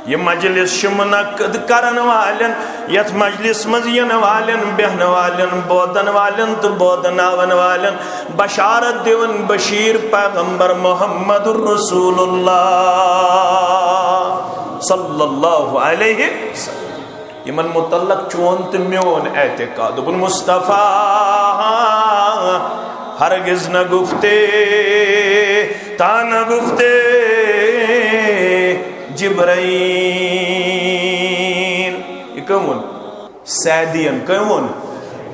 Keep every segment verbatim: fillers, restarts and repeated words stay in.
یہ مجلس چھِ منعقد کرن والٮ۪ن، یتھ مجلس منٛز ینہٕ والٮ۪ن، بیہنہٕ والٮ۪ن، بوزن والٮ۪ن تہٕ بوزناون والٮ۪ن بشارت دِوان بشیر پیغمبر محمد رسول اللہ صلی اللہ علیہ وسلم۔ یمن متعلق چون تہٕ میون اعتقاد۔ دوٚپُن، مصطفیٰ ہرگز نہ گفتے تا نہ گفتے جبرائیل۔ یہ کم ووٚن؟ سعدین۔ کم ووٚن؟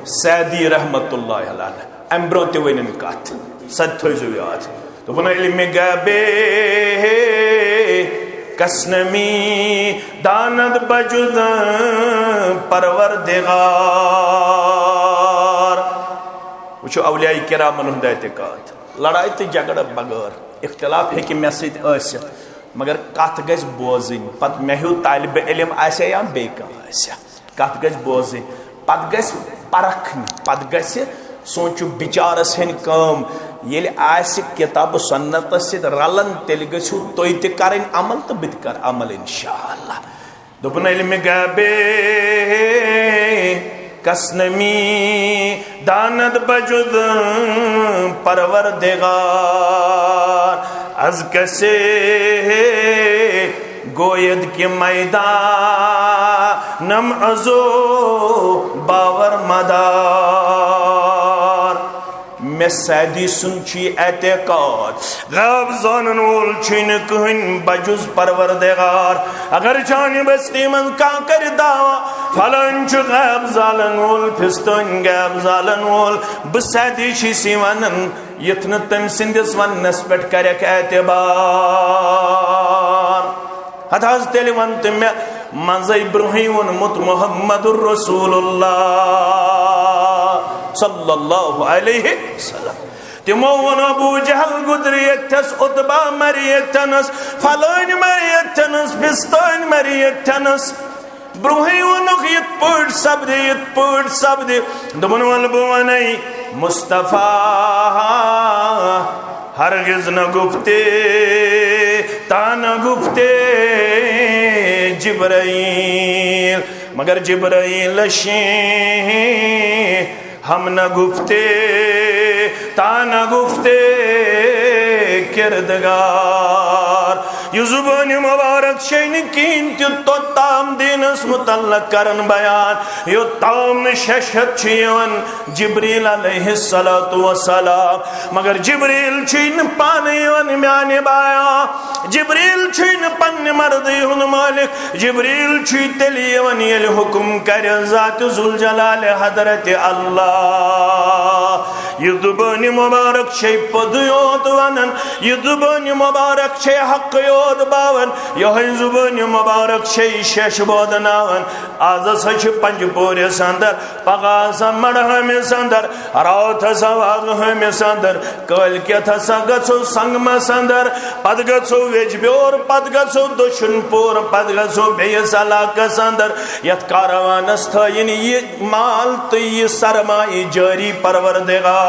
سعدی رحمت اللہ علیہ۔ امہِ برونٛہہ تہِ ؤنِن کتھ، سۄ تہِ تھٲیزیو یاد۔ دوٚپُن، علمِ غیبِ کس نمی داند بجز پروردگار۔ وٕچھِو اولیاء کرامن ہُنٛد اعتقاد۔ لڑایہِ تہٕ جھگڑٕ بغٲر، اختلاف ہیٚکہِ مےٚ سۭتۍ ٲسِتھ، مگر کتھ گژھِ بوزٕنۍ۔ پتہٕ مےٚ ہیوٗ طالبِ علم آسہِ یا بیٚیہِ کانٛہہ آسہِ، کتھ گژھِ بوزٕنۍ، پتہٕ گژھِ پرکھنہِ، پتہٕ گژھِ سونچُن بچارس ہٕنٛدۍ کٲم۔ ییٚلہِ آسہِ کتاب و سنتس سۭتۍ رلان، تیٚلہِ گژھِو تُہۍ تہِ کرٕنۍ عمل تہٕ بہٕ تہِ کرٕ عمل انشاءاللہ۔ دوٚپُن، علمِ غیبِ کس نمی داند بجز پروردگار، از کسے گوید کہ میدانم از او باور مدار۔ مےٚ سعدی سُنٛد چھُ یہِ اعتقاد، غیب زانن وول چھُے نہٕ کٕہٕنۍ بجز پروردگار۔ اگر چانہِ بستی منٛز کانٛہہ کرِ دعویٰ، فلٲنۍ چھُ غیب زانن وول، فستٲنۍ غیب زانن وول، بہٕ سعدی چھُس یہِ ونان، یُتھ نہٕ تٔمۍ سٕنٛدِس وننس پٮ۪ٹھ کرکھ اعتبار۔ ہتہٕ حظ تیٚلہِ وَن تہٕ مےٚ، منٛزَے برٛونٛہٕے ووٚنمُت محمد رسول اللہ صلی اللہ علیہ وسلم۔ تِمو ووٚن، ابو جہل گُزرِ ییٚتھَس، عتبہ مَرِ ییٚتھَنَس، فلٲنۍ مَرِ ییٚتھَنَس، فستٲنۍ مَرِ ییٚتھَنَس۔ برٛونٛہٕے ووٚنُکھ، یِتھ پٲٹھۍ سپدِ، یِتھ پٲٹھۍ سپدِ۔ دوٚپُن، وَلہٕ بہٕ وَنَے، مصطفیٰ ہرگز نہ گفتے تا نہ گفتے جبرائیل، مگر جبرائیل شیں ہم نہ گفتے تا نہ گفتے کردگار۔ یہ زبان مبارک شین کین تہ توٚت تام دینس متعلق کرن بیان، یوٚت تام نہٕ ششہت چھُ یِوان جبریل علیہ الصلوۃ والسلام۔ مگر جبریل چھُے نہٕ پانہٕ یِوان میانہِ بایا، جبریل چھُے نہٕ پننہِ مردی ہُنٛد مٲلک، جبریل چھُے تیٚلہِ یِوان ییٚلہِ حُکم کرِ ذات ذوالجلال حضرت اللہ۔ یہ زبان مبارک چھے پوٚزُے یوت ونان، یہ زبان مبارک چھے حق یوت باوان، یہے زبان مبارک چھے شش بودناوان۔ آز ہسا چھِ پنجپورس اندر، پگاہ ہسا مڑہٲمِس اندر، راتھ ہسا وازہٲمِس اندر، کٲلۍ کٮ۪تھ ہسا گژھو سنگمس اندر، پتہٕ گژھو ویجبیور، پتہٕ گژھو دچھُن پور، پتہٕ گژھو بیٚیِس علاقس اندر، یتھ کاروانس تھٲیِن یہِ مال تہٕ یہِ سرمایہِ جٲری پروردگار۔